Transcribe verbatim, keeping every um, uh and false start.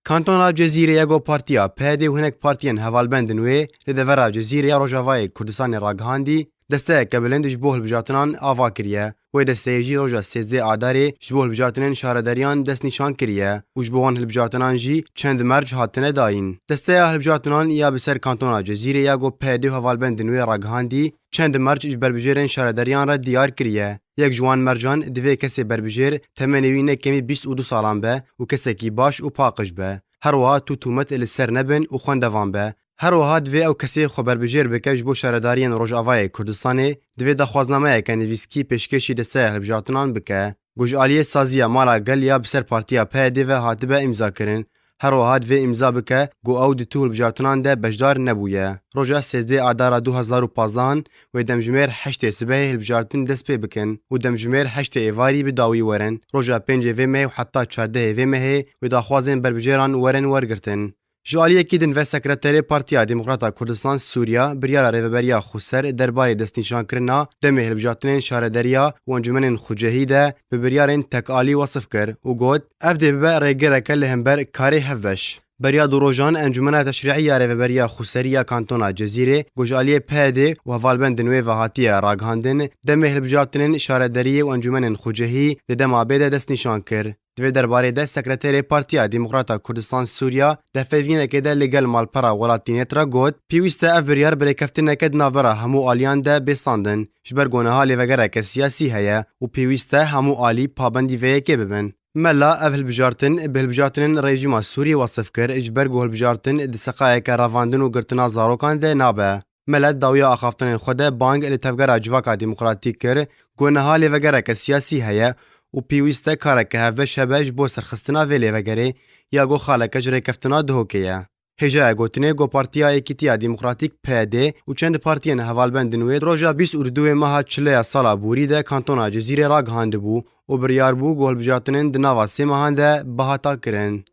Kantona Cezîrê ya ku partiya P D û hinek partiyên hevalbendin wê li devera Cezîrê ya Rojavayê Kurdistanê ragihandî, desteyeke bilind ji bo hilbijartinan ava kiriye. Wê desteyê jî roja sêzdeh Adarê ji bo hilbijartinên şaredariyan destnîşan kiriye û ji bo wan hilbijartinan jî çend merc hatine dayîn. Desteya hilbijartinan ya bi ser kantona Cezîrê ya ku P D û hevalbendin wê ragihandî, çend merc ji berbijêrên şaredariyan re diyar kiriye. Yek ji wan mercan divê kesê berbijêr temenê wî ne kemî bîst û du salan be û kesekî baş û paqij be. Her wiha tû tûmet li ser nebin û xwendevan be. Her wiha divê ew kesê xwe berbijêr bike ji bo şaredariyên Rojavayê Kurdistanê, divê daxwaznameyeke nivîskî pêşkêşî desteya hilbijartinan bike. Ku ji aliyê saziya Mala Gel ya bi ser partiya P D ve hatibe îmzakirin, her wiha divê îmza bike ku ew di tu hilbijartinan de beşdar nebûye. Roja sêzdeh Adara du hezar û pazdehan wê demjimêr heştê sibehê hilbijartin dest pê bikin û demjimêr heştê êvarî bi dawî werin. Roja pêncê vê mehê û heta çardehê vê mehê wê daxwazên berbijêran werin wergirtin. Ji aliyekî din ve Sekreterê Partiya Demokrata Kurdistan Sûriya biryara Rêveberiya Xweser derbarê destnîşankirina demê hilbijartinên şarederiya û encûmenên xwecehî de bi biryarên tekalî wesif kir û got, ev dê bibe rêgereke li hember karê hevbeş. Beriya du rojan Encûmena Teşrî'î ya Rêveberiya Xweserî ya Kantona Cezîrê ku ji aliyê P D û hevalbendin wê ve hatiye ragihandin, demê hilbijartinên şaredariyê û encûmenên xwecehî di dema bê de destnîşan kir. Di vê derbarê de Sekreterê Partiya Demokrata Kurdistan Sûriya di hevpeyvînekê de li gel malpera Welatînet re got, pêwîst e ev biryar bi rêkeftineke di navbera hemû aliyan de bê standin, ji ber ku niha lêvegereke siyasî heye û pêwîst e hemû alî pabendî vê yekê bibin. Mela ev hilbijartin bi hilbijartinên rejîma Sûriyê wesif kir, ji ber ku hilbijartin di seqayeke revandin û girtina zarokan de nabe. Mela di dawiya axaftinên xwe de bang li Tevgera Civaka Demokratîk kir ku niha lêvegereke siyasî heye û pêwîst e kareke hevbeş hebe ji bo serxistina vê lêvegerê ya ku xaleke ji rêkeftina Duhokê ye. Hêjaya gotinê ku Partiya Yekîtiya Demokratîk, P D, û çend partiyên hevalbendin wê roja bîst û du meha çilê ya sala borî de kantona Cizîrê ragihandibû û biryar bû ku hilbijartinên di nava sê mehan de bihata kirin.